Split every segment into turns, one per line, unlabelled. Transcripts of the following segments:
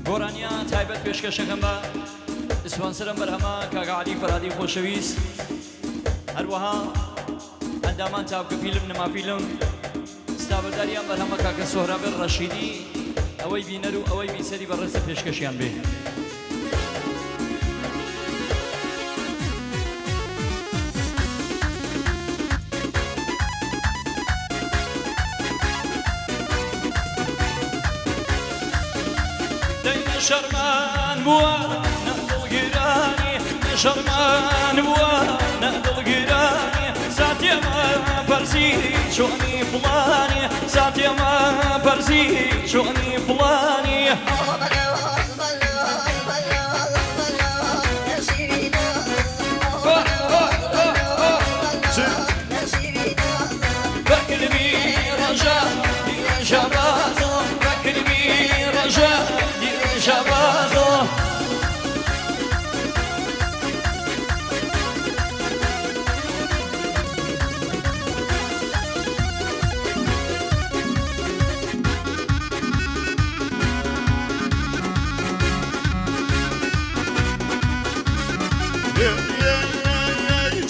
گۆرانیە تایبەت پێشکەشەکەم بە سپۆنسەرم بەرهەمە کاک عەلی فەرهادی خۆشەویست، هەروەها ئەندامان تاوکە فیلم نما فیلم ستابەرداری ئەم بەرهەمە کاکە سۆهرابێ ڕەشیدی، ئەوەی بینەر و ئەوەی بیسەری بەڕێزە پێشکەشیان بێ. دەی نە شەڕمان بووە نە دڵگیرانی، نە شەڕمان بووە نە دڵگیرانی، ساتێمە پەرسی چۆنی فڵانی، ساتێمە پەرسی چۆنی فڵانی.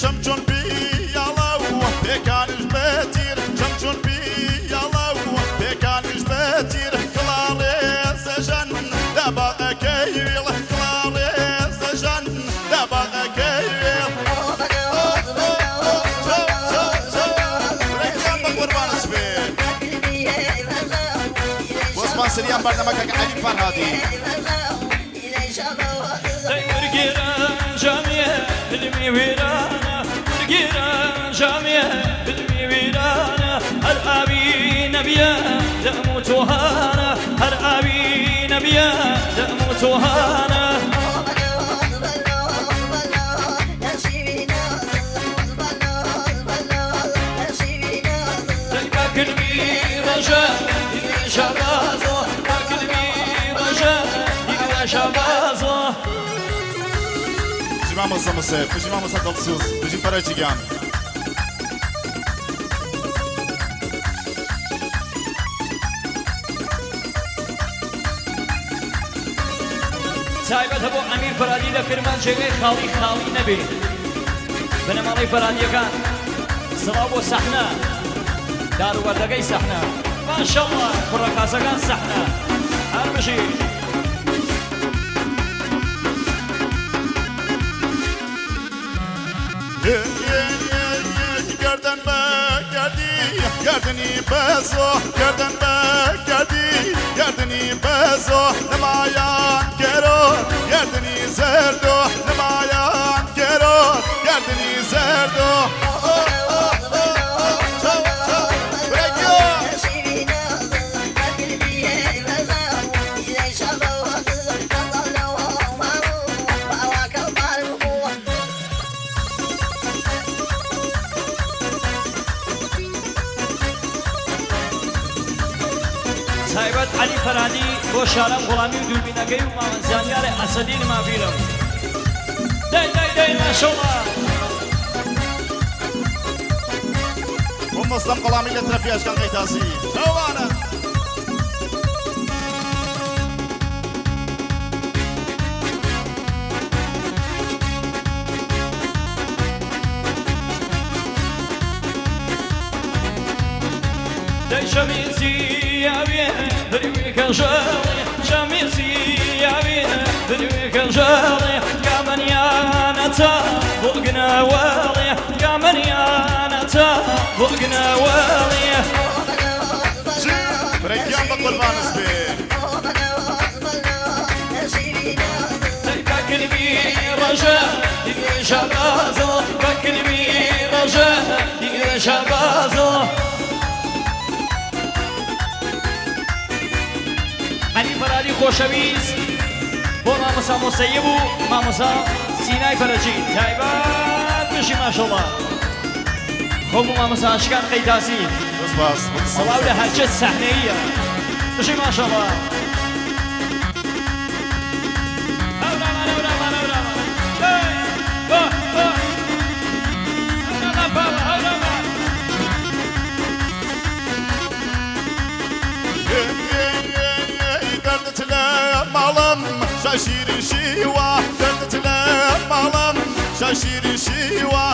چەم چۆن پیاڵە و پێکانش بەتیر، چەم چۆن پیاڵە و پێکانش بەتیر، کڵاڵێ زەژەن لە باغەکەی وێڵ، کڵاڵێ زەژەن لە باغەکەی وێڵ. بە قوربانت بێ. بۆ سپانسەریان بەرنامەکە عەلی فەرهادی.
دەی ورگێران جامێ دلمی وێرانە، ورگێران جامێ دلمی وێرانە، هەر ئاوی نەبیە دەم و تۆهانە، هەر ئاوی نەبیە دەم و تۆهانە. دەی بە کلمی ڕەژە دیرە شابازۆ، بە کلمی ڕەژە دیرە شابازۆ.
بژی مامۆستا مسێ، بژی مامۆستا دڵسوز، بژی فەرەجی گیان.
تایبەتە بۆ ئەمیر فەرادی لە کرمان جێگەی خاڵی خاڵی نەبێ. بنەماڵەی فەرادیەکان سڵاو بۆ سەحنە داروبەردەکەی سەحنە، ماشەڵڵا کوڕە خاسەکان سەحنە، هەر بژی.
گەردن بە گەردی گەردنی بەزۆ، گەردن بە گەردی گەردنی بەزۆ، نمایان گەرۆ گەردنی زەردۆ، نمایان گەرۆ گەردنی زەردۆ.
تایبەت عەلی فەرهادی بۆ شارام غوڵامی و دووربینەکەی و مامە زانیارێ ئەسەدی نمابیرم. دەی دەی دەی ماشەڵڵا.
بۆ مەسلەم غوڵامی لە ترەفی ئەشکان قەیتاسی چاوانە.
دەی شەمیسی ئاوێ دروی کەژاڵێ، شەمیسی ئاوێ دروی کەژاڵێ، گامەنیانە تا بۆ گناواڵێ، گامەنیانە تا بۆ گناواڵێ.
برەکیان بە قوربانت بێ.
دەی بە کلمی ڕەژە دیرە شابازۆ، بە کلمی ڕەژە دیرە شابازۆ. عەلی فەرادی خۆشەویست بۆ مامۆستا مۆسەیب و مامۆستا سینای فەرەجی تایبەت بژی ماشەڵڵا. خۆم و مامۆستا ئاشکان قەیتاسی
سپاس.
سڵاو لە هەرچە سەحنەییە، بژی ماشەڵڵا. هەورامان هەورامان هەورامان هەی با با هەورامان باوە هەورامان.
دەردت لە ماڵم. شای شیرین شیوا دەردت لە ماڵم، شای شیرین شیوا.